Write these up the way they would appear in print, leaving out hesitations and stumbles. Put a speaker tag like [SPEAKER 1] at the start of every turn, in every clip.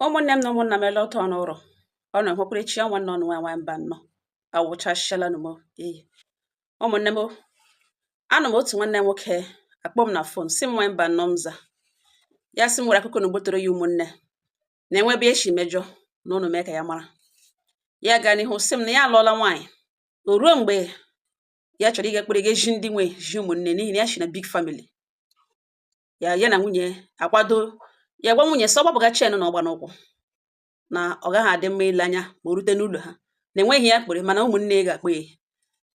[SPEAKER 1] Ụmụnne m na ụmụnna m, ele ọtọ n'ụrọ ọ na nhwekwara nwanne ọnụ nwa nwa mba nnọọ awụchasịala m. Ee, ụmụnne m, anọ m otu nwanne m nwoke akpọ m na phone, si m nwa mba nnọọ. M za ya, sị m nwere akụkọ na ugbo toro ya. Ụmụnne na-enwe ebe esi mejọ na ụnụ mee ka ya mara. Ya gaa n'ihu sị m na ya alụọla nwaanyị. O ruo mgbe ya chọrọ ịga ekpere, ga ezi ndị nwe ji ụmụnne, n'ihi na ya si na big family. Ya ya na nwunye akwado. Ya gwa nwunye sị ọ gbapụga chain na ọgba n'ụkwụ, na ọ gaghị adị mma ile anya ma o rute n'ụlọ ha na enweghị ya kpere, mana ụmụnne ya ga-akpọ ya ihe,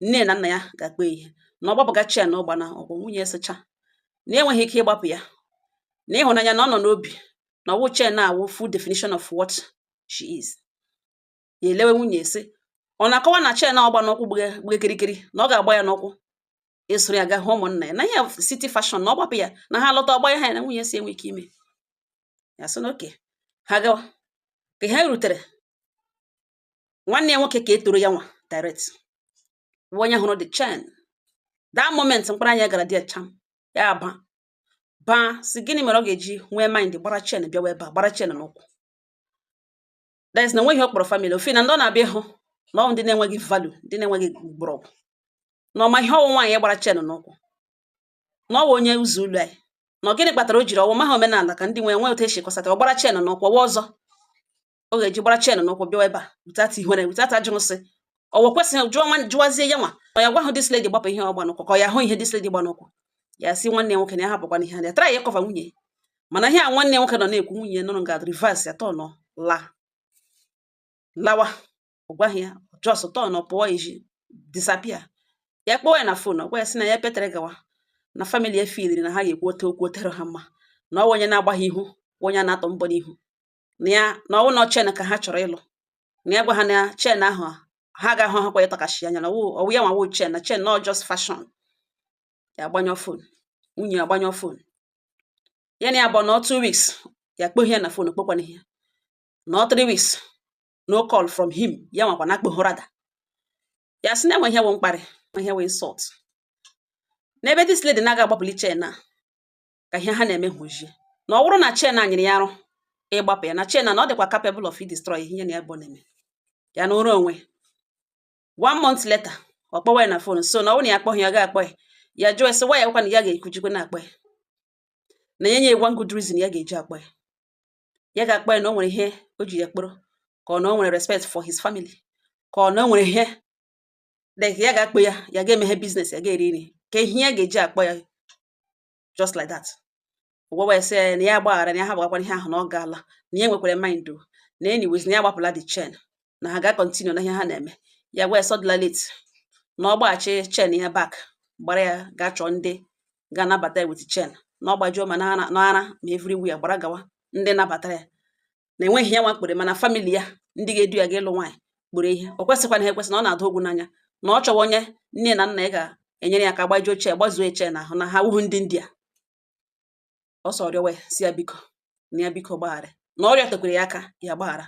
[SPEAKER 1] nne na nna ya ga-akpọ ya ihe na ọ gbapụga chain na ọgba na ụkwụ. Nwunye sịcha na enweghị ike ịgbapụ ya, na ịhụnanya na ọ nọ n'obi, na ọwụ chain na-awụ full definition of what she is. Ya elewe nwunye, sị ọ na-akọwa na chain ọgba n'ụkwụ gbuge kirikiri, na ọ ga-agba ya n'ụkwụ ịsụrụ ya gaa hụ ụmụnna ya na ihe city fashion, na ọ gbapụ ya na ha lọta ọgba ya ha. Ya na nwunye si enwe ike ime ya, sị na oke ha gawa. Ka ha rutere, nwanne ya nwoke ka e toro ya nwa direct bụ onye hụrụ the chain. That moment mkpụrụ anya gara dị cham, ya ba baa, si gịnị mere ọ ga-eji nwee mind gbara chain bịawa ebe a, gbara chain n'ụkwụ? That is na onweghị ọ kpọrọ family ofe na ndị ọ na-abịa ịhụ na ọ ndị na-enweghị value, ndị na-enweghị mgbọrọgwụ, na ọma ihe ọwụ nwaanyị gbara chain n'ụkwụ, na ọ wụ onye ụzọ ụlọ anyị, na ọ gịnị kpatara o jiri ọwụ maha omenala ka ndị nwee nwee otu esi kọsata ọ gbara chain n'ụkwụ, ọwa ọzọ ọ ga-eji gbara chain n'ụkwụ bịawa ebe a without ihere, without ajụrụ, sị ọwụ kwesịghị jụọ nwa jụwazie ya nwa ọ ya gwa hụ this lady gbapụ ihe ọgba n'ụkwụ, ka ọ ya hụ ihe this lady gba n'ụkwụ. Ya sị nwanne ya nwoke na ya hapụkwana ihe ya tara ya ịkọfa nwunye. Mana ihe a nwanne ya nwoke nọ na-ekwu, nwunye nụrụ nga reverse ya, turn la lawa. Ọ gwaghị ya, just turn pụọ ezi, disappear. Ya kpọọ ya na phone, ọ gwa ya sị na ya petere gawa na family ya feeliri na ha ga-ekwu ote okwu otere ha mma, na ọ onye na-agbaghị ihu, onye a na-atọ mbọ n'ihu na ya, na ọwụ na chain ka ha chọrọ ịlụ, na ya gwa ha na chain ahụ ha ga-ahụ ha kwa ịtọkashi anya, na ọwụ ọwụ ya nwa wụ chain, na chain not just fashion. Ya agbanyụọ phone, nwunye agbanyụọ phone ya na ya bụ nọ 2 weeks ya kpọghị ya na phone, kpọkwana ihe nọ 3 weeks, no call from him. Ya nwakwa na akpọghị rada. Ya sị na enwe ihe wụ mkparị, ihe wụ insult n'ebe this lady na-aga agbapụli chain a ka ihe ha na-eme hụjie, na ọ bụrụ na chain a nyere ya arụ ịgbapụ ya na chain a, na ọ dịkwa capable of destroy ihe na ya bụ na-eme ya na ụra onwe. One month later, ọ kpọwa ya na phone, so na ọ bụrụ na ya akpọghị ya, ga-akpọ ya. Ya jụọ sị why ya kwa na ya ga-ekwujikwa na akpọ ya, na ya nye one good reason ya ga-eji akpọ ya. Ya ga-akpọ ya na o nwere ihe o ji ya kpọrọ, ka ọ na o nwere respect for his family, ka ọ na o nwere ihe like ya ga-akpọ ya, ya ga-emeghe business, ya ga-eri nri, ka ihe ya ga-eji akpọ ya just like that. Gwawa ya sị ya na ya gbaghara, na ya hapụgakwana ihe ahụ, na ọ gaala, na ya nwekwara mind o, na anyways na ya gbapụla the chain, na ha ga continue na ihe ha na-eme. Ya gwa ya sọ dịla late, na ọ gbaghachi chain ya back, gbara ya gaa chọọ ndị ga-anabata ya with chain, na ọ gbajuo ma na n'ara ma everywhere, gbara gawa ndị nabatara ya, na enweghị ya nwa kpere, mana family ya ndị ga-edu ya ga ịlụ nwaanyị kpere ihe o kwesịkwana ha ekwesị, na ọ na-ada ogwu n'anya, na ọ chọwa onye nne na nna ya ga-enyere ya aka gbajuo chain, gbazuo chain ahụ, na ha wuhu ndị India. Ọsọ rịọwa ya si ya biko, na ya biko gbaghara, na ọrịa tekwere ya aka ya gbaghara.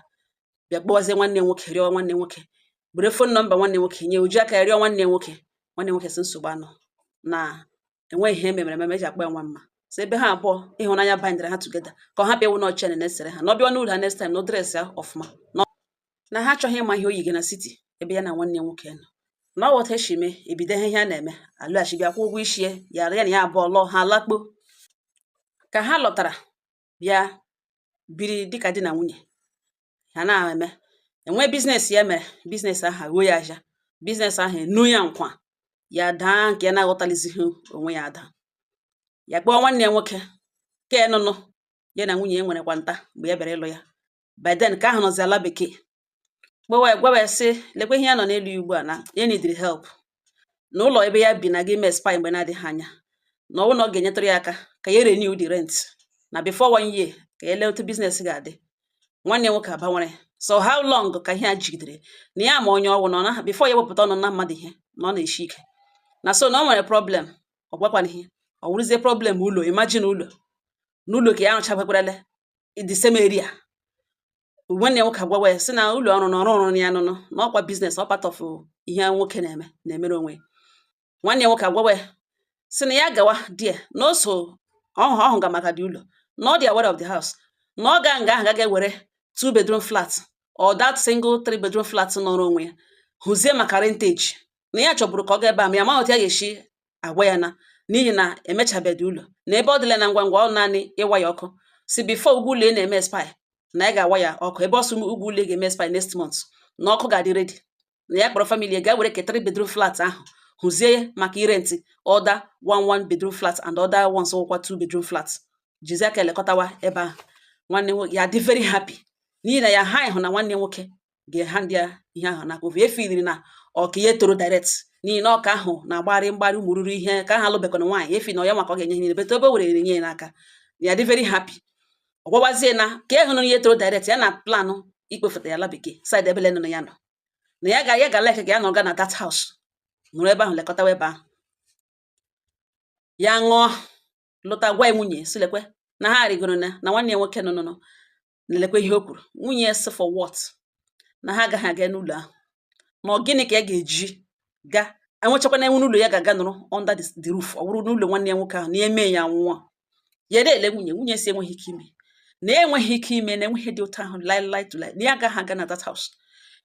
[SPEAKER 1] Bịa kpọwazie nwanne nwoke, rịọ nwanne nwoke were phone number nwanne nwoke nye oji aka ya rịọ nwanne nwoke. Nwanne nwoke sị nsogbu anọ, na enweghị ihe ememere ememe eji akpọ ya nwa mma, so ebe ha abụọ ịhụnanya bindere ha together, ka ọ hapụ ịwụ na chain na-esere ha, na ọ bịa n'ụlọ ha next time na o dress ya ọfụma, na ha achọghị ịma ihe o yi gị na city ebe ya na nwanne ya nwoke nọ, na ọ otu esi mee ebido ihe a na-eme, alụghachi bịa kwụ ụgwọ isi ya, ya na ya abụọ lụọ, ha lakpo. Ka ha lọtara bịa biri dịka di na nwunye, ha na-eme enwe business. Ya mere business ahụ aghuo ya aja, business ahụ enu ya nkwa, ya daa nke ya na-aghọtalizighị onwe ya ada. Ya kpọọ nwanne ya nwoke ke nụnụ ya na nwunye ya nwerekwa nta mgbe ya bịara ịlụ ya. By then ka ahụ nọzi ala bekee. Kpọwa ya, gwawa ya sị lekwa ihe ya nọ n'elu ya ugbu a, na ya neediri help na ụlọ ebe ya bi na ga ime expire mgbe na-adịghị anya, na ọ bụrụ na ọ ga-enyetụrụ ya aka ka ya renew the rent na before one year, ka ya lee otu business ga-adị. Nwanne ya nwoke abanwere. So how long ka ihe a jigidere, na ya ma onye ọwụ na ọ na before ya wepụta ọnụ na mmadụ ihe na ọ na-eshi ike na so na o nwere problem. Ọ gwakwana ihe ọ wụrụzie problem ụlọ. Imagine ụlọ n'ụlọ ka ya rụchabakwarale the same area. Nwanne ya nwoke agwawa ya sị na ụlọ ọrụ na ọrụ ọrụ ya nụnụ, na ọkwa business, ọ part of ihe nwoke na-eme na-emere onwe ya. Nwanne ya nwoke agwawa ya sị na ya gawa there, na o so ọhụ ọhụ ga maka dị ụlọ, na ọ dị aware of the house, na ọ ga nga ahụ ga ewere Two bedroom flat or that single three bedroom flat nọrọ onwe ya, hụzie maka rentage na ya chọburu ka ọ gaa ebe a, ma ya amaghị otu ya ga-esi agwa ya na n'ihi na emechabeghị ụlọ na ebe ọ dịla na ngwa ngwa, ọ naanị ịwa ya ọkụ si before ụgwọ ụlọ na-eme expire, na ya ga-awa ya ọkụ ebe ọsọ ụgwọ ụlọ ga-eme expire next month, na ọkụ ga-adị ready, na ya kpọrọ family ga were ke three bedroom flat ahụ, hụzie maka irent other one one bedroom flat and other ones wụkwa two bedroom flat, jizie aka elekọtawa ebe ahụ. Nwanne nwoke ya dị very happy n'ihi na ya ha hụ na nwanne nwoke ga-ehand ya ihe ahụ n'aka ofe efiliri na ọka ya toro direct, n'ihi na ọka ahụ na-agbari mgbari ụmụ ruru ihe ka ahụ alụbekwana nwaanyị efi na ọ ya maka ọ ga-enye ihe niile bete ebe o were nye ya n'aka. Ya dị very happy. Ọ gwawazie na ka ịhụ na ihe toro direct ya na plan ikpefụta ya ala bekee side ebele nọ na ya nọ na ya ga like ka ya nọga na that house, nọrọ ebe ahụ lekọtawa ebe ahụ. Ya ṅụọ lụta, gwa ya nwunye si lekwe na ha rigoro na nwanne ya nwoke nọ nọ na-elekwe ihe o kwuru. Nwunye ya sị, for what? Na ha agaghị aga n'ụlọ ahụ, na ọ gịnị ka ya ga-eji ga enwechakwana enwe n'ụlọ ya ga-aga nọrọ under the roof? Ọ bụrụ n'ụlọ nwanne ya nwoke ahụ na eme ya nwụọ. Ya na-ele nwunye, nwunye si enweghị ike ime na enweghị ike ime na enweghị dị ụtọ ahụ lie lie to lie, na ya agaghị aga na that house.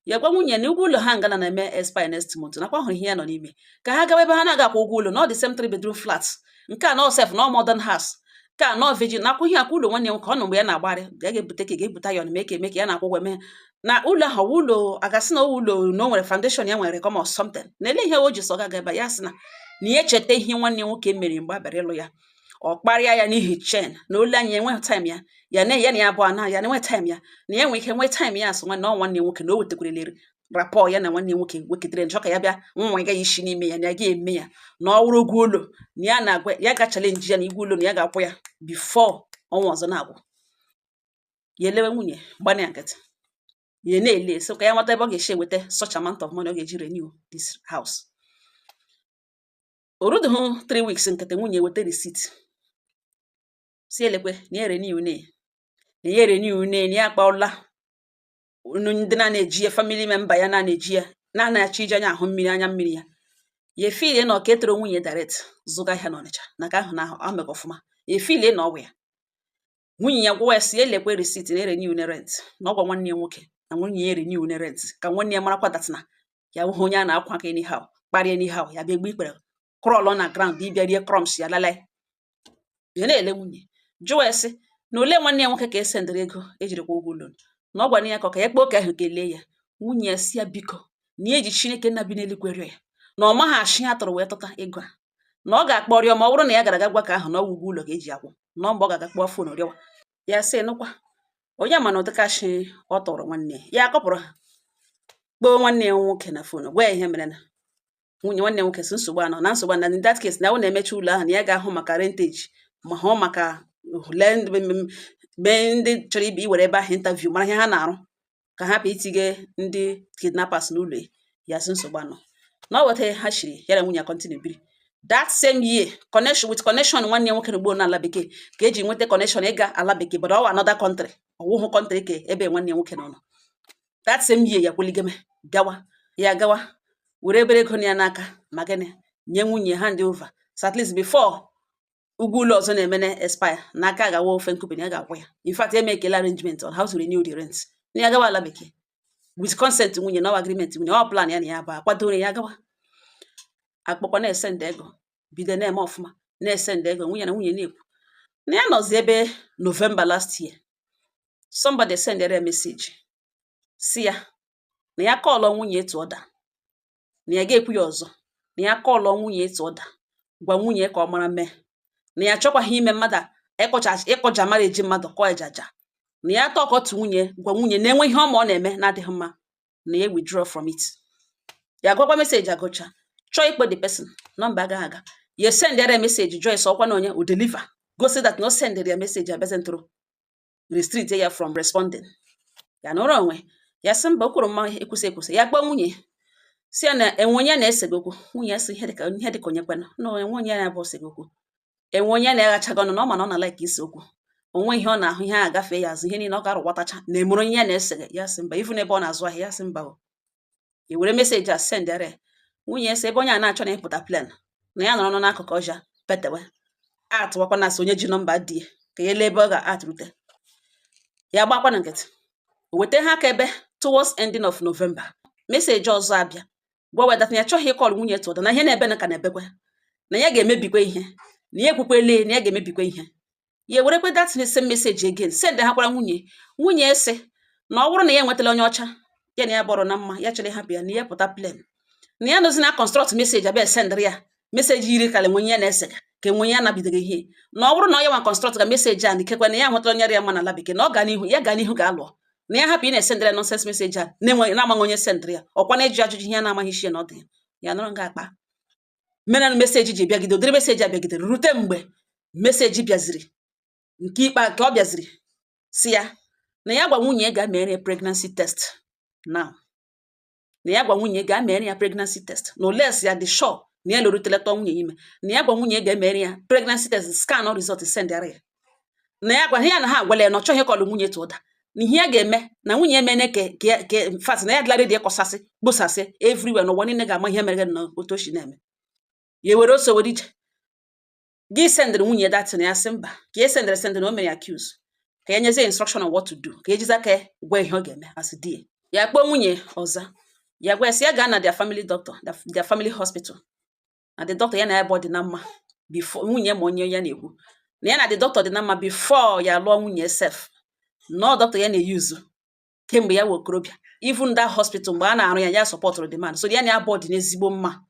[SPEAKER 1] Ya gwa nwunye na ụgwọ ụlọ ha ngana na-eme expire next month, nakwa hụrụ ihe ya nọ n'ime ka ha gawa ebe ha na-aga akwụ ụgwọ ụlọ na ọ dị same three bedroom flat nke a na sef na modern house nke a nọ virgin nakwa ihe akwa ụlọ nwanne ya nwoke ọ nọ mgbe ya na-agbarị ga ga-ebute ka ga-ebute ya eme ka eme ka ya na-akwụ ụgwọ eme na ụlọ ahụ ọwụ ụlọ agasị na ọwụ ụlọ na o nwere foundation ya nwere come or something na ele ihe o ji sọ gaga ebe a. Ya sị na ya echeta ihe nwanne ya nwoke mere mgbe a bịara ịlụ ya, ọ kparịa ya n'ihi chain na olu anya enweghị time ya ya na ya na ya abụọ na ya na enwe time ya na ya nwee ike nwee time ya asụ nwanne ọ nwanne ya nwoke na o wetakwarele rapport ya na nwanne ya nwoke weketere njọ ka ya bịa nwa ya isi n'ime ya na ya ga-eme ya na ọ wụrụ ụgwọ ụlọ na ya na-agwa ya ga challenge ya na igwe ụlọ na ya ga-akwụ ya before ọnwa ọzọ na-agwụ. Ya elewe nwunye gbana ya nkịtị, ya na-ele so ka ya nweta ebe ọ ga-esi enweta such amount of money ọ ga-eji renew this house. O ruduhu 3 weeks nkịtị, nwunye weta receipt si elekwe na ya renew ne na ya renew ne na ya akpọọla unu ndị na-eji ya, family member ya na-eji ya na-anachi iji anya ahụ mmiri anya mmiri ya. Ya efilie na ọka etoro nwunye direct zụga ahịa n'Ọnịcha na ka ahụ na ahụ amega ọfụma. Ya efilie na ọgwụ ya nwunye ya gwawa ya si elekwe receipt na renew ne rent, na ọgwa nwanne ya nwoke na nwunye ya renew ne rent, ka nwanne ya marakwa that na ya wụghị onye a na-akwa aka anyhow, kparịa anyhow, ya bịa egbe ikpere crawl na ground ịbịa rie crumbs ya lala. Ya na-ele nwunye jụọ ya sị na ole nwanne ya nwoke ka esendịrị ego ejiri kwụ ụgwọ ụlọ, na ọ gwara ya ka ọ ka ya kpọọ oke ahụ kelee ya. Nwunye ya si ya biko, na ya eji Chineke nna bi n'eluigwe rịọ ya na ọ maghị ashị ya tụrụ wee tụta ego a, na ọ ga-akpọ rịọ ma ọ bụrụ na ya gara aga gwa ka ahụ na ọ wụ ụgwọ ụlọ ka eji akwụ, na ọ mgbe ọ ga-aga kpọọ phone rịọwa ya sị nụkwa onye ma na ụdịka ashị ọ tọrọ nwanne ya. Ya akọpụrụ ha kpọọ nwanne ya nwoke na phone, gwa ya ihe mere na nwunye nwanne ya nwoke si nsogbu anọ na nsogbu anọ. In that case, na ọ na-emechi ụlọ ahụ, na ya ga-ahụ maka rentage ma hụ maka lee mee ndị chọrọ ibi iwere ebe ahụ interview mara ihe ha na-arụ ka hapụ itinye ndị kidnappers n'ụlọ ya. Ya sị nsogbu anọ na ọ weta ha shiri ya na nwunye ya continue biri. That same year, connection with connection nwanne ya nwoke na ugbo na ala bekee ka eji nweta connection ịga ala bekee, but ọ another country, ọwụhụ country ke ebe nwanne ya nwoke nọ nọ. That same year, ya kweligeme gawa, ya gawa were ebere ego ya n'aka ma gịnị nye nwunye hand over, so at least before ụgwọ ụlọ ọzọ na-eme expire n'aka gawa ofe nkupị na ya ga-akwụ ya. In fact, eme ekele arrangement on how to renew the rent na ya gawa ala bekee with consent nwunye na agreement nwunye, ọ plan ya na ya bụ akwadoro ya gawa akpọkwa na-esend ego, bido na-eme ọfụma, na-esend ego nwunye na nwunye na-ekwu na ya nọzi ebe. November last year, somebody sendere ya message si ya na ya callụ nwunye etu ọda, na ya ga-ekwu ya ọzọ, na ya callụ nwunye etu ọda, gwa nwunye ka ọ mara mee na ya achọkwaghị ime mmadụ ịkọja mara eji mmadụ kọọ ejaja, na ya tọkọtụ nwunye, gwa nwunye na enwe ihe ọma ọ na-eme na-adịghị mma, na ya withdraw from it. Ya agwakwa message agụcha, chọọ ikpe the person, number agaghị aga. Ya sendere ya message, jụọ ese ọkwa na onye o deliver, gosi that na o sendere ya message, abịazentụrụ restrict ya from responding. Ya nọrọ onwe ya sị mba, o kwuru mma ekwusị ekwusị. Ya kpọọ nwunye si ya na enwe onye na-ese gị okwu. Nwunye ya sị ihe dịka onye kwenụ na enwe onye ya bụ ose gị okwu, enwe onye na-aghachaghị ọnụ na ọ ma na ọ na like ise okwu onwe ihe ọ na-ahụ ihe a agafee ya azụ, ihe niile ọ ga-arụwatacha na emere onye ya na-ese gị. Ya sị mba, ifu n'ebe ọ na-azụ ahịa. Ya sị mba, o i were message a send ya. Nwunye ya sị ebe onye a na-achọ na ịpụta plan na ya nọrọ n'akụkụ ọja petewe atụwakwa na asị onye ji number di ya ka ya lee ebe ọ ga-atụrute ya gbakwa na nkịtị. O weta ha aka ebe towards ending of November, message ọzọ abịa gwa that na ya chọghị ịkọlụ nwunye tụda, na ihe na-ebe na ka na-ebekwe, na ya ga-emebikwa ihe, na ya ekwukwele na ya ga-emebikwa ihe. Ya ewerekwe that same message again send ha kwara nwunye. Nwunye sị na ọ bụrụ na ya enwetala onye ọcha ya na ya bọrọ na mma, ya chọrọ ịhapụ ya, na ya pụta plain, na ya nọzi na construct message abịa sendịrị ya message yiri kala enwenye ya na-ese ka enwenye ya nabidoghị ihe, na ọ bụrụ na ọ ya nwa construct ga message a, na ikekwe na ya nwetara onye ya mma n'ala bekee, na ọ gaa n'ihu, ya gaa n'ihu ga-alụọ, na ya hapụ ị na-esendịrị ya nonsense message a na-enweghị na-amaghị onye sendịrị ya, ọkwa na-eji ajụjụ ihe ya na-amaghị isi ya na ọ dị ya. Ya nọrọ nga akpa mere na message ji bịagide ụdịrị message a bịagidere rute mgbe message bịaziri nke ikpe ka ọ bịaziri si ya na ya gwa nwunye ga mere ya pregnancy test now, na ya gwa nwunye ga mere ya pregnancy test, na unless ya dị sure na ya lorutela tọọ nwunye ime, na ya gwa nwunye ga-emere ya pregnancy test, scan result sendara ya, na ya gwa ya na ha agwala ya na ọ chọghị ịkọlụ nwunye tụda, na ihe ya ga-eme na nwunye emene ke in fact na ya dịla ready ịkọsasị kposasị everywhere n'ụwa niile ga-ama ihe mere na otu o si na-eme. Ya were ose were ije gị sendịrị nwunye datin, ya sị mba, ka ya sendịrị na o mere ya accuse, ka ya nyezie instruction on what to do, ka ejizi aka ya gwa ihe ọ ga-eme as di ya. Ya kpọọ nwunye ọza, ya gwa ya sị ya gaa na their family doctor, their family hospital, na the doctor ya na ya bụ dị na mma before nwunye ma onye ya na-ekwu na ya na the doctor dị na mma before ya lụọ nwunye sef, na ọ doctor ya na-eyuzu kemgbe ya wụ okorobịa. Even that hospital mgbe a na-arụ ya, ya supportụrụ the man, so ya na ya bụ dị n'ezigbo mma,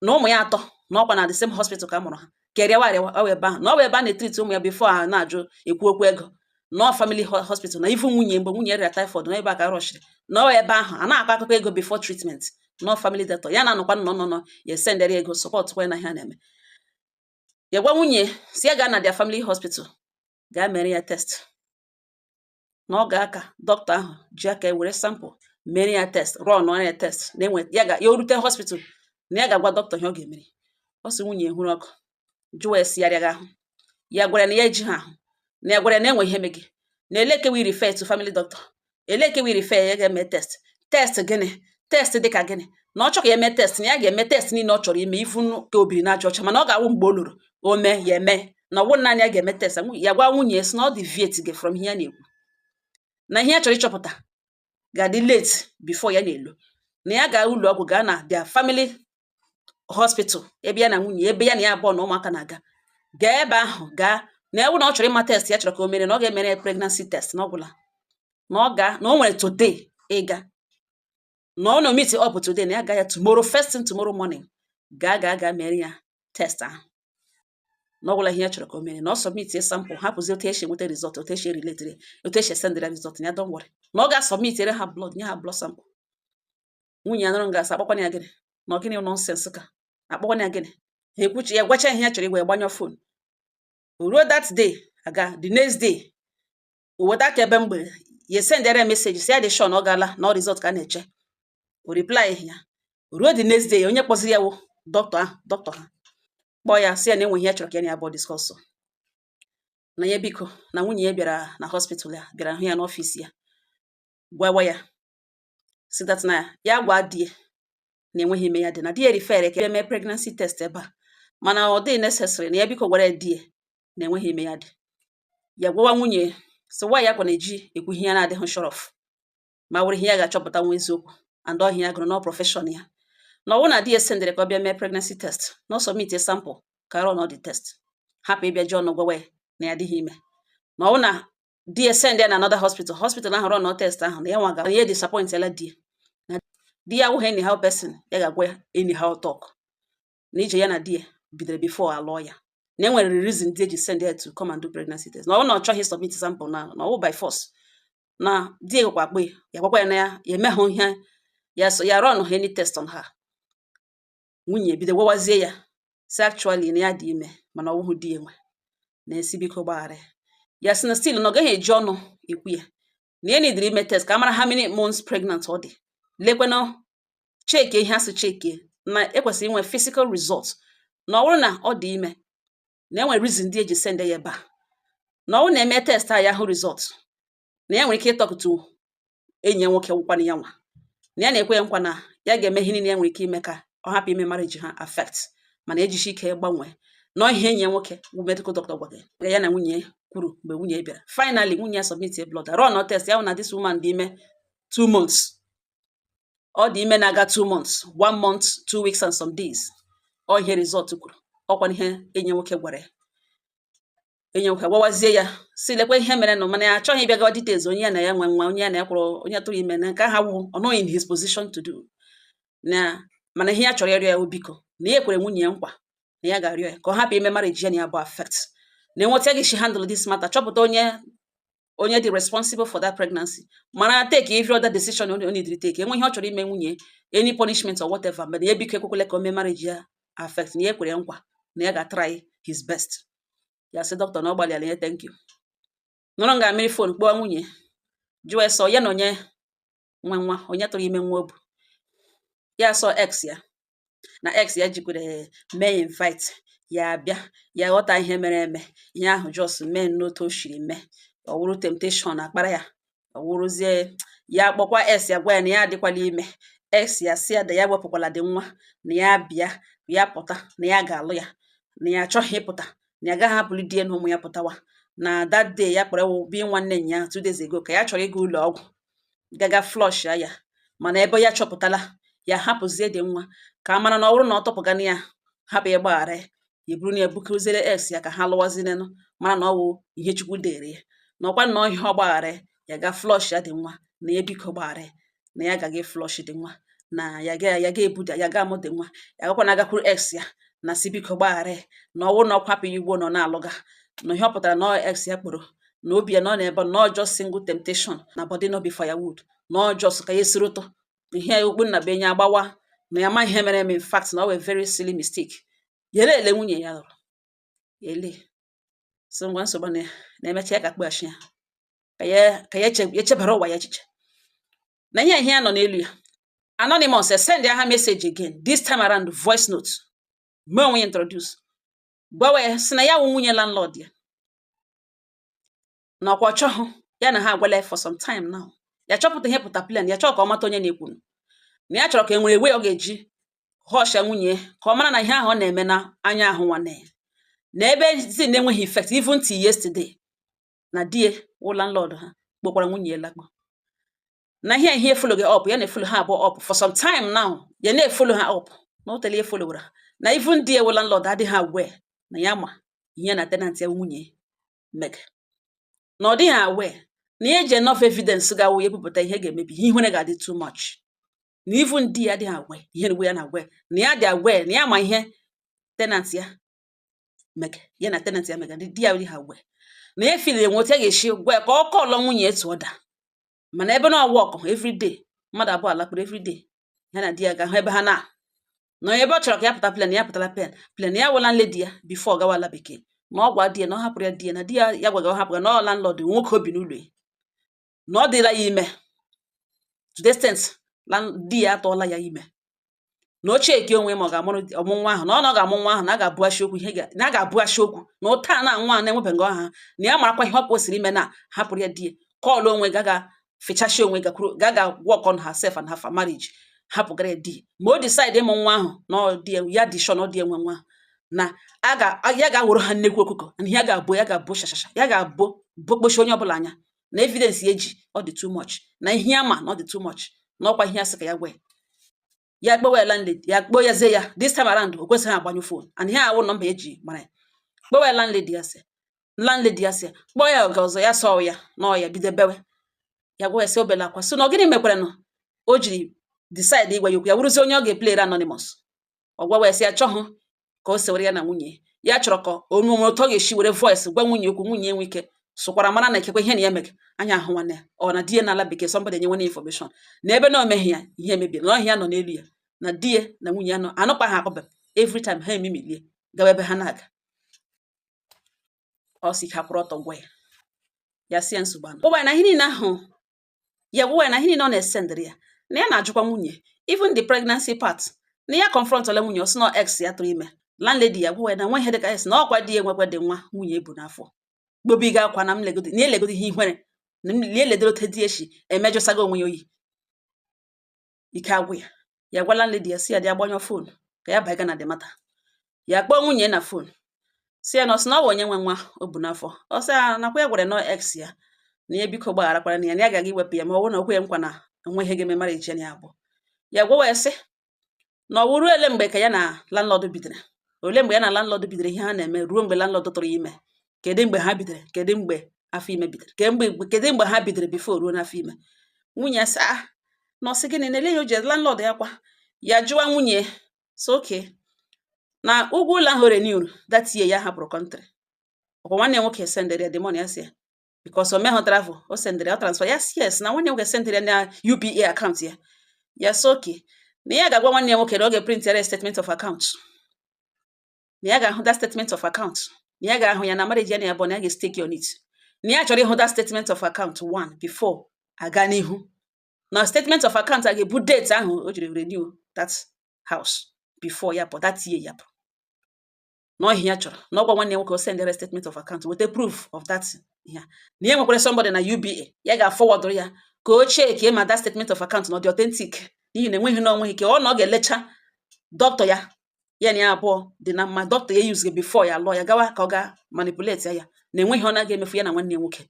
[SPEAKER 1] na ụmụ ya atọ na ọkwa na the same hospital ka a mụrụ ha, ka erịawa arịawa ọ ebe ahụ, na ọ bụ ebe a na-etreat ụmụ ya before a na-ajụ ekwu okwu ego, na ọ family hospital, na even nwunye mgbe nwunye rịa typhoid na ebe a ka rọshiri, na ọ ebe ahụ a na-akọ akụkọ ego before treatment, na ọ family doctor ya na-anọkwa nọ nọ nọ ya esendere ego support kwa na ihe a na-eme. Ya gwa nwunye si ya gaa na their family hospital gaa mere ya test, na ọ ga-aka dọkịta ahụ ji aka were sample mere ya test, run ya test, na enwe ya ga ya orute hospital na ya ga-agwa dọkịta ihe ọ ga-emere. Ọ sị nwunye hụrụ ọkụ jụwa esi ya rịaga ahụ, ya gwara na ya eji ha ahụ, na ya gwara na enwe ihe mege na eleke we refer to family doctor, eleke we refer ya ga-eme test. Test gịnị? Test dịka gịnị? Na ọ chọ ka ya eme test, na ya ga-eme test niile ọ chọrọ ime ifu ka obiri na-aja ọcha, mana ọ ga-awụ mgbe o loro o mee ya eme, na ọ wụ naanị ya ga-eme test. Ya gwa nwunye sị na ọ deviate gị from ihe ya na-ekwu, na ihe ya chọrọ ịchọpụta ga-adị late before ya na-elo, na ya gaa ụlọ ọgwụ, gaa na their family hospital ebe ya na nwunye, ebe ya na ya abụọ na ụmụaka na-aga, gaa ebe ahụ gaa na ewu na ọ chọrọ ịma test ya chọrọ ka o mere, na ọ ga-emere ya pregnancy test, na ọ gwụla, na ọ gaa na o nwere today ịga, na ọ nọ meet up today, na ya gaa ya tomorrow, first thing tomorrow morning, gaa gaa gaa mere ya test ahụ, na ọ gwụla ihe ya chọrọ ka o mere, na ọ submit sample, hapụzi otu esi enweta result, otu esi relate, otu esi esendịra result, ya don't worry, na ọ ga-submit ere ha blood, nye ha blood sample. Nwunye ya nụrụ nga asị akpọkwana ya gịnị, na ọ gịnị nonsense ka akpọkwana ya gịnị. Ha ekwuchi ya, gwacha ihe ya chọrọ igwe, ya gbanyụọ phone. O ruo that day aga, the next day o weta aka ebe mgbe ya sendere ya message si ya dị sure na ọ gaala, na ọ result ka a na-eche. O reply ya. O ruo the next day, onye kpọziri ya wụ dọkịta ahụ, dọkịta ha kpọọ ya sị ya na enwe ihe ya chọrọ ka ya na ya abụọ discuss, na ya biko, na nwunye ya bịara na hospital, ya bịara hụ ya n'office ya, gwawa ya si that na ya gwa di ya na enweghị ime ya dị, na di ya refer ka eme pregnancy test ebe a, mana ọ dịghị necessary, na ya biko gwara ya di ya na enweghị ime ya dị. Ya gwawa nwunye so nwaanyị ya kwa na-eji ekwu ihe ya na-adịghị sure of, ma were ihe ya ga-achọpụta nwa eziokwu and ọhịa ya gụrụ na profession ya, na ọwụ na di ya sendere ka ọ bịa mee pregnancy test, na ọ submit sample ka run all the test, hapụ ịbịa ji ọnụ gwawa ya na ya adịghị ime, na ọwụ na di ya send ya na another hospital, hospital ahụ run test ahụ, na ya nwa ga ya disappoint ala di ya, na di ya awụghị anyhow person ya ga-agwa ya anyhow talk, na ije ya na di ya bidoro before alụọ ya, na enwere reason di eji send ya to come and do pregnancy test, na ọ na ọ chọghị submit sample, na ọwụ by force, na di ya gwakwa akpọ ya, ya gwakwa ya na ya ya emeghụ ihe ya so ya run any test on her. Nwunye bido gwawazie ya si actually na ya dị ime, mana ọ wụghị di ya nwe, na-esi biko gbaghara ya. Ya sị na still na ọ gaghị eji ọnụ ekwu ya, na ya nidiri ime test ka a mara how many months pregnant ọ dị, lekwanụ cheke ihe asị cheke na ekwesịrị inwe physical result, na ọ bụrụ na ọ dị ime na enwere reason ndị eji send ya ebe a, na ọ bụrụ na eme test a ya hụ result, na ya nwere ike ịtalk to enyi ya nwoke wụkwana ya nwa, na ya na-ekwe ya nkwa na ya ga-eme ihe niile ya nwere ike ime ka ọ hapụ ime marriage ha affect, mana ejisi ike gbanwee na ihe enyi ya nwoke bụ medical doctor gwara ya. Ya na nwunye Kwuru mgbe nwunye bịara, finally nwunye ya submit a blood, run test ya hụ na this woman dị ime 2 months. Ọ dị ime na-aga 2 months, 1 month, 2 weeks and some days. Ọ ihe result kwuru, ọkwa ihe enyi nwoke gwara ya. Enyi nwoke gwawazie ya si lekwa ihe mere nụ, mana ya achọghị ịbịa gawa details onye ya na ya nwe nwa, onye ya na ya kwụrụ, onye tụrụ ime, na nke ahụ wụ ọ nọghị in his position to do. Na mana ihe ya chọrọ ịrịọ ya, biko, na ya ekwere nwunye ya nkwa na ya ga-arịọ ya ka ọ hapụ ime marriage ya na ya bụ affect, na enweta gị shi handle this matter, chọpụta onye dị responsible for that pregnancy, mara take every other decision o need take. Enwe ihe ọ chọrọ ime nwunye, any punishment or whatever, mana ya biko ekwekwele ka o mee marriage ya affect, na ya ekwere nkwa na ya ga-try his best. Ya sị dọkịta na ọ gbalịala ya, thank you. Nọrọ nga mmiri phone kpọọ nwunye, jụọ ya sọ ya na onye nwe nwa, onye tụrụ ime nwa o bu. Ya sọ ex ya, na ex ya jikwere mee invite ya bịa, ya ghọta ihe mere eme. Ihe ahụ just mee n'otu o shiri mee, ọ wụrụ temptation akpara ya, ọ wụrụzie ya kpọkwa ex ya, gwa ya na ya adịkwala ime. Ex ya si ya da ya wepụkwala dị nwa, na ya bịa, ya pụta, na ya ga-alụ ya, na ya achọghị ịpụta, na ya agaghị ahapụli di ya na ụmụ ya pụtawa. Na that day ya kpọrọ ewu bi nwanne nya 2 days ago, ka ya chọrọ ịga ụlọ ọgwụ gaga flush ya, mana ebe ya chọpụtala, ya hapụzie dị nwa ka a mara na ọ bụrụ na ọ tọpụgana ya, hapụ ya, gbaghara ya, ya eburu na ya bukuziere ex ya ka ha lụwazinenụ, mara na ọ wụ ihe Chukwu dere ya, na ọkwa nnọọ ihe ọ gbaghara ya, ya ga flush ya dị nwa, na ya biko gbaghara ya, na ya gaghị flush dị nwa, na ya ga ya ga ebuda ya ga amụ dị nwa. Ya gakwa na agakwuru ex ya na si biko gbaghara ya, na ọ bụrụ na ọ kwapụ ya ugbo na ọ na-alụga, na ihe ọ pụtara na ọ ex ya kpọrọ na obi ya na ọ na-ebe na ọ just single temptation na body no be firewood, na ọ just ka ya esiri ụtọ ihe okpu nna be enye agbawa, na ya ma ihe mere eme. In fact, na ọ wee very silly mistake. Ya ele nwunye ya lụrụ ele so ngwa nsogbu na ya na-emecha ya ka kpughachi ya ka ya echebara ụwa ya echiche na ihe ya nọ n'elu ya. Anonymous send ya ha message again, this time around voice note, mee onwe ya introduce, gwawa ya sị na ya wụ nwunye landlord ya, na ọkwa ọchọghụ ya na ha agwala ya for some time now. Ya chọpụta ihe pụta plan, ya chọọ ka ọ mata onye na-ekwu, na ya chọrọ ka e nwere way ọ ga-eji họsha nwunye ka ọ mara na ihe ahụ ọ na-eme na anya ahụ nwanne ya, na ebe zi na-enweghị effect. Even till yesterday, na di ya wụ landlord ha kpokwara nwunye ya lakpo, na ihe follow gị up, ya na-efollow ha abụọ up for some time now, ya na-efollow ha up na otele ya followara ha, na even di ya wụ landlord adịghị aware na ya ma ihe na tenant ya nwunye mege, na ọ dịghị aware na ya eji enough evidence ga-awụ ya ebupụta ihe ga-emebi ihe, ihere ga-adị too much, na even di ya adịghị aware ihe na ya na aware na ya dị aware na ya ma ihe tenant ya mege, ya na tenant ya mege, di ya adịghị aware, na ya feel enwe otu ya ga-esi gwa ya ka ọ kọọlọ nwunye etu ọ da. Mana ebe na ọwa ọkụ everyday mmadụ abụọ alakpụrụ everyday, ya na di ya ga-ahụ ebe ha na nọ, ebe ọ chọrọ ka ya pụta plan, ya pụtara plan plan ya wụ landlady ya before ọ gawa ala bekee, na ọ gwa di ya na ọ hapụrụ ya, di ya na di ya ya gwaga ọ hapụrụ ya, na ọ landlord nwoke obi n'ụlọ ya, na ọ dịla ya ime to the extent di ya atụọla ya ime, na o cheki onwe ma ọ ga-amụrụ ọmụ nwa ahụ, na ọ na ọ ga-amụ nwa ahụ, na a ga-abụghachi okwu ihe na a ga-abụghachi okwu, na ụta na nwa a na-enwebeghị ọha, na ya marakwa ihe ọ kwesịrị ime, na hapụrụ ya di ya kọọlụ onwe gaga fechachi onwe, gakwuru gaga work on herself and her marriage, hapụgara ya di ya. Ma o decide ịmụ nwa ahụ, na ọ di ya, ya dị sure na ọ dị enwe nwa ahụ, na a ga ya ga-awere ha nnekwu ọkụkọ, na ya ga-abụ ya ga-abụ shashasha, ya ga-abụ bokpochi onye ọbụla anya, na evidence ya eji ọ dị too much, na ihe ya ma na ọ dị too much, na ọkwa ihe ya sị ka ya gwa ya. Ya kpọwa ya landlady ya, kpọọ ya zie ya this time around o kwesịghị agbanyụ phone, and ihe awụ nọmba eji mara ya. Kpọwa ya landlady ya, sị landlady ya, sị kpọọ ya oge ọzọ, ya sọ ya na ọ ya bido bewe. Ya gwa ya sị obele akwa, sị na ọ gịnị mekwara nụ o jiri decide ịgwa ya okwu, ya wụrụzie onye ọ ga-eplayere anonymous. Ọ gwawa ya sị ya chọhụ ka o sewere ya na nwunye ya, chọrọ ka o nwere otu ọ ga-esi were voice gwa nwunye okwu, nwunye enwe ike sụkwara mara na ikekwe ihe na ya mege anya ahụ nwanne ya, ọ na di ya n'ala bekee, somebody enye nwere information na ebe na o meghị ya ihe emebiri, na ọhịa ya nọ n'elu ya, na di ya na nwunye ya nọ anụkwa ha akọbe every time ha emimilie gawa ebe ha na-aga. Ọ sị ike akwụrụ ọtọ gwa ya, ya sị ya nsogbu anọ gwa ya na ihe niile ahụ, ya gwa ya na ihe niile ọ na-esendịrị ya, na ya na-ajụkwa nwunye, even the pregnancy part, na ya confront ọla nwunye, ọ sị na ex ya tụrụ ime. Landlady ya gwa ya na nwa ihe dịka ex, na ọkwa di ya enwekwa dị nwa nwunye ebu n'afọ gbobiga akwa, na m legodi na elegodi ihe ihere na m lie ledoro ote di echi emejọsago onwe ya oyi. Ike agwụ ya, ya gwa landlady ya si ya dị agbanyụ phone ka ya baiga na the matter. Ya kpọọ nwunye na phone. Si ya na ọ sị na ọ wụ onye nwe nwa o bu n'afọ. Ọ sị ya nakwa ya gwara nọ ex ya na ya biko gbagharakwara na ya, na ya gaga iwepụ ya ma ọ bụrụ na o kwe nkwa na enwe ihe ga-eme marriage ya na ya abụọ. Ya gwawa ya sị na ọ wụ ruo ele mgbe ka ya na landlord bidoro, ole mgbe ya na landlord bidoro ihe ha na-eme, ruo mgbe landlord tụrụ ya ime. Kedu mgbe ha bidoro? Kedu mgbe afọ ime bidoro? Kemgbe kedu mgbe ha bidoro before ruo n'afọ ime? Nwunye ya sị, ah, na ọ sị gịnị na ele ya o ji landlord ya kwa. Ya jụwa nwunye so okay, na ụgwọ ụlọ ahụ renew that year ya hapụrụ country, ọkwa nwanne ya nwoke sendere ya the money. Ya sị ya because o meghụ travel, o sendere ya transfer. Ya sị yes, na nwanne ya nwoke sendere ya na UBA account ya. Ya sị okay, na ya ga-agwa nwanne ya nwoke na ọ ga-eprint ya statement of account, na ya ga-ahụ that statement of account, na ya ga-ahụ ya na marriage ya na ya bụ na ya ga-stake on it, na ya chọrọ ịhụ that statement of account one before aga n'ihu, na statement of account a ga-ebu date ahụ o jiri renew that house before ya pụ that year ya pụ, na ọhịa ya chọrọ na ọgwa nwanne ya nwoke o sendere statement of account, weta proof of that ya, na ya nwekwara somebody na UBA ya ga-forward ya ka o check ma that statement of account na ọ dị authentic, n'ihi na enweghị na onweghị ike ọ na ọ ga-elecha dọkịta ya, ya na ya abụọ dị na mma, dọkịta ya use before ya lụọ ya gawa ka ọ ga manipulate ya, na enweghị ọ na-aga emefu ya na nwanne ya nwoke,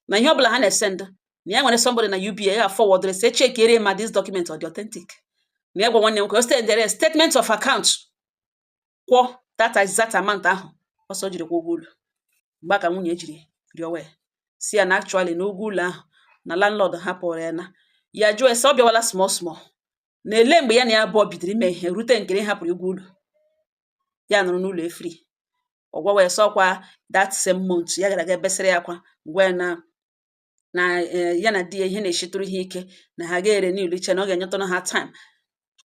[SPEAKER 1] na ihe ọbụla ha na-esend, na ya nwere somebody na UBA ya forward sị check ma this document ọ dị authentic, na ya gwa nwanne ya nwoke o sendere statement of account kwụọ that exact amount ahụ ọsọ jiri kwụọ ụgwọ ụlọ. Mgbe a ka nwunye jiri rịọwa ya si ya na actually na ụgwọ ụlọ ahụ na landlord hapụrụ ya, na ya jụọ ese ọ bịawala small small, na ele mgbe ya na ya abụọ bidoro ime ihe rute nke na ịhapụrụ ụgwọ ụlọ ya nọrọ n'ụlọ efiri. Ọ gwawa ya sọkwa that same month ya gara aga besịrị ya akwa, gwa ya na ya na di ya ihe na-eshitụrụ ihe ike, na ha ga-ere n'ụlọ iche na ọ ga-enyetụrụ ha time.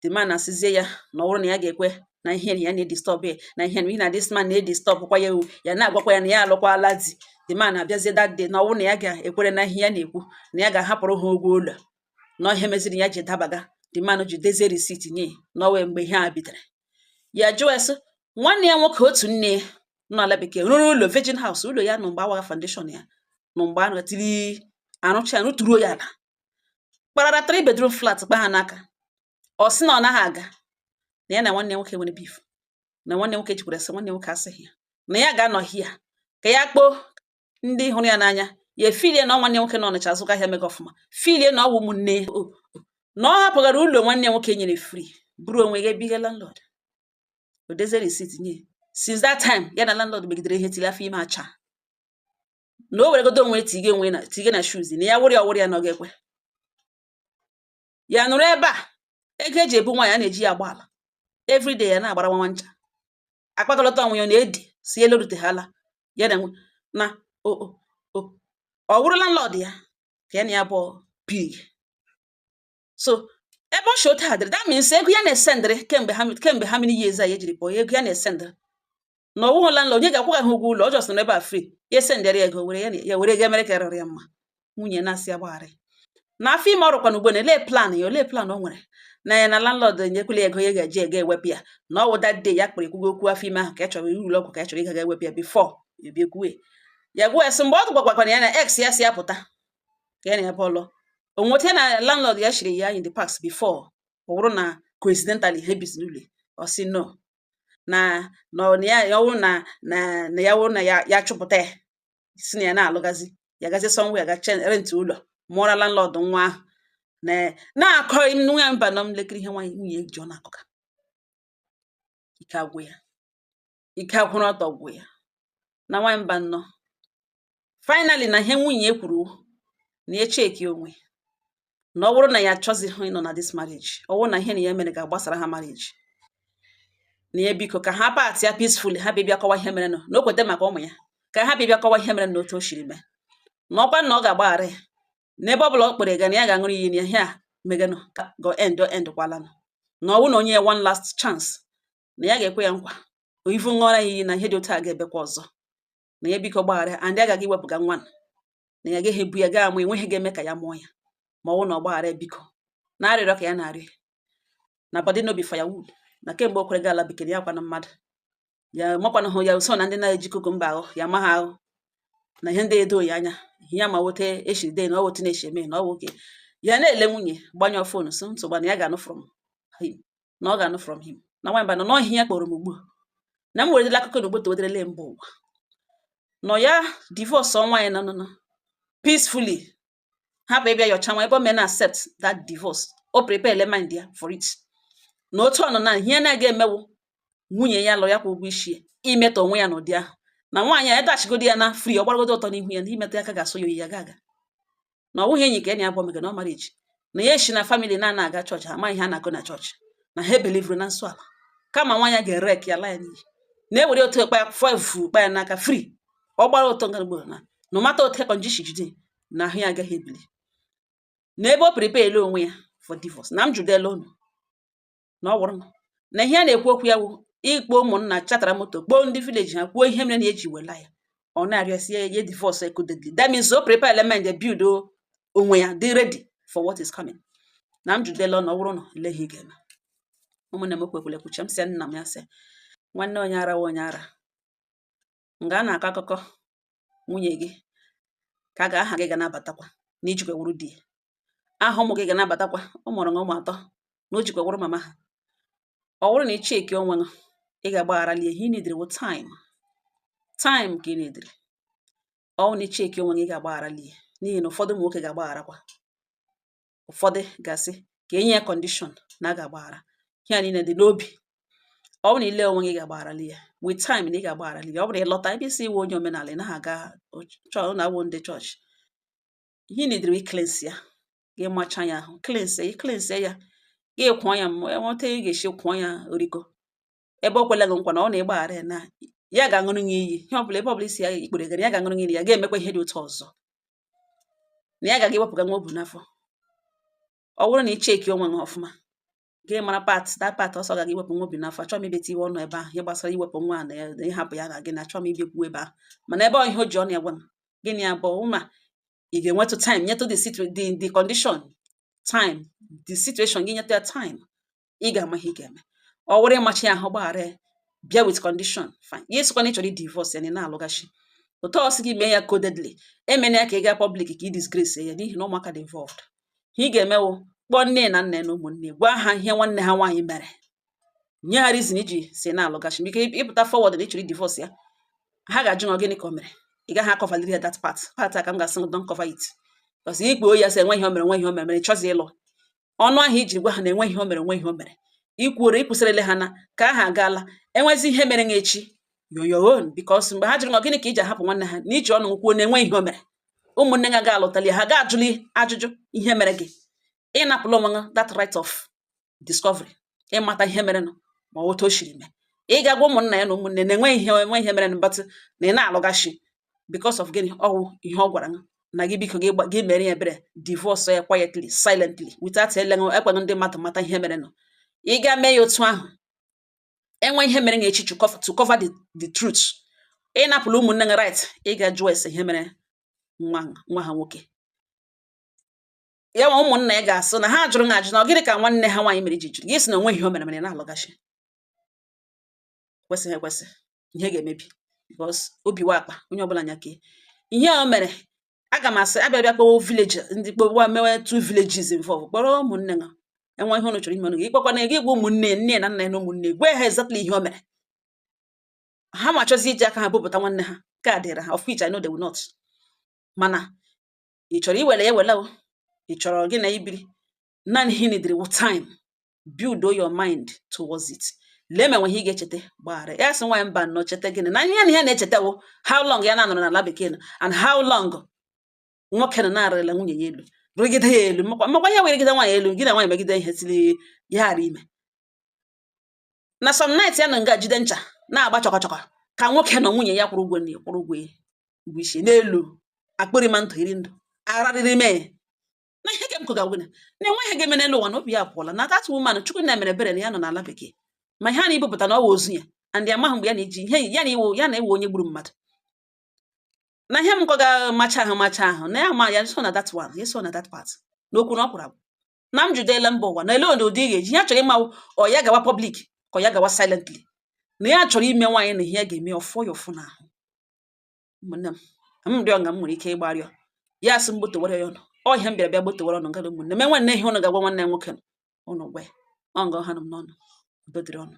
[SPEAKER 1] The man asịzie ya na ọ bụrụ na ya ga-ekwe na ihe na ya na-edisturb ya, na ihe na na this man na-edisturb kwa ya, ya na-agwakwa ya na ya alụkwala di. The man abịazie that day na ọ bụrụ na ya ga-ekwere na ihe ya na-ekwu, na ya ga-ahapụrụ ha ụgwọ ụlọ, na ihe meziri ya ji dabaga the man ji dezie receipt nye na ọ wee mgbe ihe a bidoro. Ya jụọ ya sị nwanne ya nwoke otu nne ya nọ ala bekee rụrụ ụlọ virgin house, ụlọ ya nọ mgbe awaga foundation ya nọ mgbe a tiri arụcha rụturuo ya ala kparara three bedroom flat kpa ha n'aka. Ọ sị na ọ naghị aga, na ya na nwanne ya nwoke nwere beef, na nwanne nwoke jikwara sị nwanne nwoke asịghị ya na ya ga-anọ hia ka ya kpoo ndị hụrụ ya n'anya ya efilie na ọ nwanne nwoke nọ Ọnịcha azụga ahịa mega ọfụma, filie na ọ wụ ụmụnne ya, na ọ hapụgara ụlọ nwanne ya nwoke nyere free, bụrụ onwe ya biga landlord o dezie receipt nye. Since that time ya na landlord megidere ihe tiri afọ ime acha, na o weregodo onwe tige onwe na tige na shoes na ya wụrụ ya ọwụrụ ya na ọ ga-ekwe ya nụrụ ebe a ego eji ebu nwaanyị a na-eji ya agba ala everyday, ya na-agbara nwa ncha akpakọlọta onwe ya na-edi si elu ruteghala ya na na o o ọ wụrụ landlord ya ka ya na ya bụ pig. So ebe ọ shi otu a dịrị, that means ego ya na-esendịrị kemgbe ha many years a ya ejiri pụọ, ego ya na-esendịrị na ọwụghụ landlord onye ga-akwụghị ha ụgwọ ụlọ, ọ just nọrọ ebe a free, ya esendịrị ego were ya ya were ego mere ka rịọrọ ya mma. Nwunye na-asị ya gbaghara na afọ ime ọ rụkwana ugbo na ele plan ya, ole plan o nwere na ya na landlord enyekwala ego ya ga-eji ego ewepụ ya, na ọ wụ that day ya kpere ekwugo okwu afọ ime ahụ ka ya chọrọ ụlọ ọgwụ, ka ya chọrọ ịga ga ewepụ ya before ebia ekwuwe ya gwa ya sị mgbe ọ gwagwakwana ya na ex ya si ya pụta ka ya na ya bọọlụ o nweta na landlord ya shiri ya in the past before, ọ bụrụ na coincidentally ha ebizi n'ụlọ. Ọ sị no, na ọ na ya ya wụ na ya wụ na ya ya chụpụta ya, si na ya na-alụgazi ya gazie somewhere ga rent ụlọ mụọra landlord nwa ahụ na na-akọ nwa ya mba nọ m lekiri ihe nwaanyị nwunye ji ọ na-akọka ike agwụ ya, ike agwụrụ ọtọ gwụ ya na nwaanyị mba nnọọ. Finally na ihe nwunye kwuru na ya cheki onwe na ọ bụrụ na ya achọzighị ịnọ na this marriage, ọ bụrụ na ihe na ya mere ga-agbasara ha marriage, na ya biko ka ha part ya peacefully, ha bịa bịa kọwa ihe mere nụ, na o kweta maka ụmụ ya, ka ha bịa bịa kọwa ihe mere na otu o shiri mee, na ọkwa na ọ ga-agbaghara ya n'ebe ọ bụla ọ kpere ga na ya ga-aṅụrụ iyi na ihe a meganụ go end end kwalanụ, na ọ bụrụ na onye ya one last chance, na ya ga-ekwe ya nkwa ivu ṅụọrọ ya iyi na ihe dị otu a ga-ebekwa ọzọ, na ya biko gbaghara ya and ya agaghị iwepụga nwa na ya agaghị ebu ya gaa amụ, enweghị ga-eme ka ya mụọ ya ma ọ bụrụ na ọ gbaghara ya, biko na arịrịọ ka ya na-arịọ na body no be firewood, na kemgbe o kwere gị ala bekere ya kwana mmadụ ya makwana hụ ya so na ndị na-eji cucumber ahụ ya ma ha ahụ na ihe ndị edo ya anya ihe ya ma wote eshiri de na ọ wotu na-eshi eme na ọ nwoke ya na-ele nwunye gbanyụọ phone so nsogbu na ya ga-anụ from him, na ọ ga-anụ from him na nwaanyị ba na n'ọhịa ya kpọrọ m ugbu a. Na m weredela akụkọ na ugbo mba ụwa nọ ya divorce nwaanyị nọ nọ peacefully, hapụ ịbịa yọcha nwa ebe o mee na accept that divorce. O prepare mind ya for it, na otu ọ nọ na ihe na-aga emewu nwunye ya lụrụ ya kwa ụgwọ isi ya imetọ onwe ya n'ụdị ahụ, na nwaanyị ya dachigodi ya na free, ọ gbaragodo ọtọ n'ihu ya na imetọ ya aka ga-asụ ya oyi ya ga aga, na ọ bụghị enyi ka enyi abụọ mega na ọ mara eji na ya esi na family na-ana aga chọọchị, ha amaghị ihe a na-akụ na chọọchị, na ha ebelivuru na nsọ ala, kama nwaanyị ga-erek ya la ya n'iyi, na-ewere otu ekpa ya fụ kpa ya n'aka free, ọ gbara ụtọ nga ugbo na no matter otu condition jide na ahụ ya agaghị ebili na ebe o prepare onwe ya for divorce. Na m judela unu na ọ wụrụ na ihe a na-ekwu okwu ya wụ ikpo ụmụnna chatara moto kpọọ ndị village ha kwuo ihe mere na eji wela ya, ọ na-arịọsi ya ye divorce ekodedly. That means o prepare mind ya, build onwe ya, dị ready for what is coming. Na m judela na ọ bụrụ na ele ihe ị ga-eme. Ụmụnne m, okwekwele kwuche m sị nna m ya sị nwanne onye ara wa onye ara nga a na-akọ akụkọ nwunye gị ka a ga aha gị ga na-abatakwa na ijikwa wụrụ di ya, aha ụmụ gị ga na-abatakwa, ọ mụrụ ụmụ atọ na o jikwa wụrụ mama ha. Ọ bụrụ na ị cheki onwe gị, ị ga-agbagharali ihe ị nidiri wụ time, time ka ị nidiri. Ọ bụrụ na ị cheki onwe gị, ị ga-agbagharali ya, n'ihi na ụfọdụ ụmụ nwoke ga-agbagharakwa, ụfọdụ ga-asị ka enye ya condition na a ga-agbaghara. Ihe a niile dị n'obi. Ọ bụrụ na ile onwe gị, ị ga-agbagharali ya with time, na ị ga-agbagharali ya. Ọ bụrụ na ị lọta ebe isi iwe onye omenala, ị naghị aga chọọ na awụ ndị chọọchị, ihe ị nidiri cleanse ya, gị macha ya ahụ, cleanse ya, cleanse ya, gị kwụọ ya mmụọ enweta ị ga-esi kwụọ ya oriko ebe o kwela gị nkwa na ọ na-ịgbaghara ya, na ya ga-aṅụrụ gị iyi ihe ọbụla ebe ọbụla isi ya ikpere gara, ya ga-aṅụrụ gị iyi, ya ga-emekwa ihe dị otu ọzọ na ya ga-aga iwepụga nwa o bu n'afọ. Ọ bụrụ na ị cheki onwe gị ọfụma, gị mara part that part ọsọ gaga iwepụ nwa obi n'afọ. Achọghị m ibeta iwe ọnụ ebe ahụ, ihe gbasara iwepụ nwa na ịhapụ ya na gị na achọghị m ibekwu ebe ahụ, mana ebe ọ ihe o ji ọnụ ya gwa m gịnị ya bụ ma ị ga-enwetụ time nyetụ the situ the condition time, the situation gị nyetụ ya time, ị ga-ama ihe ị ga-eme. Ọ wụrụ ịmachi ya ahụ, gbaghara ya, bịa with condition, fine. Ya esokwa na ị chọrọ divorce ya na ị na-alụgachi otu ọ sị gị mee ya codedly, emena ya ka ị gaa public ka ị disgrace ya, n'ihi na ụmụaka dị involved. Ihe ị ga-emewo, kpọọ nne na nna ya na ụmụnne, gwa ha ihe nwanne ha nwaanyị mere, nye ha reason iji si na-alụgachi ike ịpụta forward na ị chọrọ divorce ya. Ha ga-ajụ na gịnị ka o mere, ị gaghị akọvaliri ya that part. Part a ka m ga-asị, don't cover it, because ikpe ya sị enwe ihe o mere, enwe ihe o mere, mere ịchọzi ịlụ ọnụ ahụ ijiri gwa ha na enwe ihe o mere, enwe ihe o mere, ikwuoro ịkwụsịrịle ha na ka aha agaala enwezi ihe mere echi yo your own, because mgbe ha jụrụ na gịnị ka iji ahapụ nwanne ha na iji ọnụ kwuo na enwe ihe o mere, ụmụnne ga ga-alụtali ha ga-ajụli ajụjụ ihe mere gị. Ịnapụla onwe gị that right of discovery, ịmata ihe mere nụ ma otu o siri mee. Ị ga-agwa ụmụnna ya na ụmụnne na enwe ihe, enwe ihe mere nụ, but na ị na-alụgachi because of gịnị? Ọwụ ihe ọ gwara gị na gị biko gị gị mere ya ebere, divorce ya quietly, silently, without eleghị ekweghị ndị mmadụ mata ihe mere nụ. Ị ga mee ya otu ahụ, enwe ihe mere echi, to cover the truth, ịnapụla ụmụnne gị right ị ga jụọ ese ihe mere nwa nwa ha nwoke ya. Nwa ụmụnna ya ga-asụ na ha jụrụ ha ajụ na ọ gịnị ka nwanne ha nwaanyị mere iji jụrụ gị sị na onwe ihe o mere, mere na-alụgachi kwesịghị ekwesị. Ihe ga-emebi because obi wa akpa onye ọbụla nya kee ihe a o mere. Aga m asị abịa bịa kpọwa village, ndị kpọwa mewe two villages involve, kpọrọ ụmụnne ha enwe ihe unu chọrọ ime unu gị ịkpọkwa na gị gwa ụmụnne nne na nna ya na ụmụnne, gwa ha exactly ihe o mere. Ha ma chọzi iji aka ha bupụta nwanne ha nke a dịrị ha, of which I know they will not. Mana ị chọrọ iwere ya ewele o, ị chọrọ gị na ibiri, naanị ihe nidiri wụ time, build your mind towards it. Lee ma enwe ihe ị ga-echeta gbaghara ya. Sị nwaanyị mba nnọọ, cheta gịnị na ihe na ihe na-echeta wụ how long ya na-anọrọ n'ala bekee nọ and how long nwoke nọ na-arịla nwunye ya elu, rịgide ya elu, makwa makwa ihe werigide nwaanyị elu, gị na nwaanyị megide ihe tiri ya ghara ime na some night ya nọ nga jide ncha na-agba chọkọchọkọ ka nwoke nọ nwunye ya kwụrụ ụgwọ na kwụrụ ụgwọ ụgwọ isi n'elu akpịrị ma ndụ iri ndụ ararịrị mee na ihe ga m kụga gwụna na enwe ihe ga-eme n'elu ụwa na obi ya apụọla na that woman. Chukwu na mere ebere na ya nọ n'ala bekee, ma ihe a na-ibupụta na ọwa ozu ya and ya amaghị mgbe ya na-eji ihe ya na iwu ya na ewe onye gburu mmadụ na ihe m kọga macha ahụ macha ahụ na ya ma ya so na that one, ya so na that part n'okwu na ọ kwụrụ agwụ na m judela mba ụwa na ele ụdị ụdị ị ga-eji ya chọrọ ịma ọ ya gawa public ka ọ ya gawa silently, na ya chọrọ ime nwaanyị na ihe ya ga-eme ọfọ ya ụfụ n'ahụ. Ụmụnne m, m rịọ nga m nwere ike ịgbarịọ ya sị m gbotowara ya ọnụ ọ ihe m bịara bịa gbotowara ọnụ ngara. Ụmụnne m, enwe nne ihe ụnụ ga-agwa nwanne ya nwoke ụnụ gwa ya ọ nga ọha nọ m n'ọnụ. Udo dịrị ọnụ.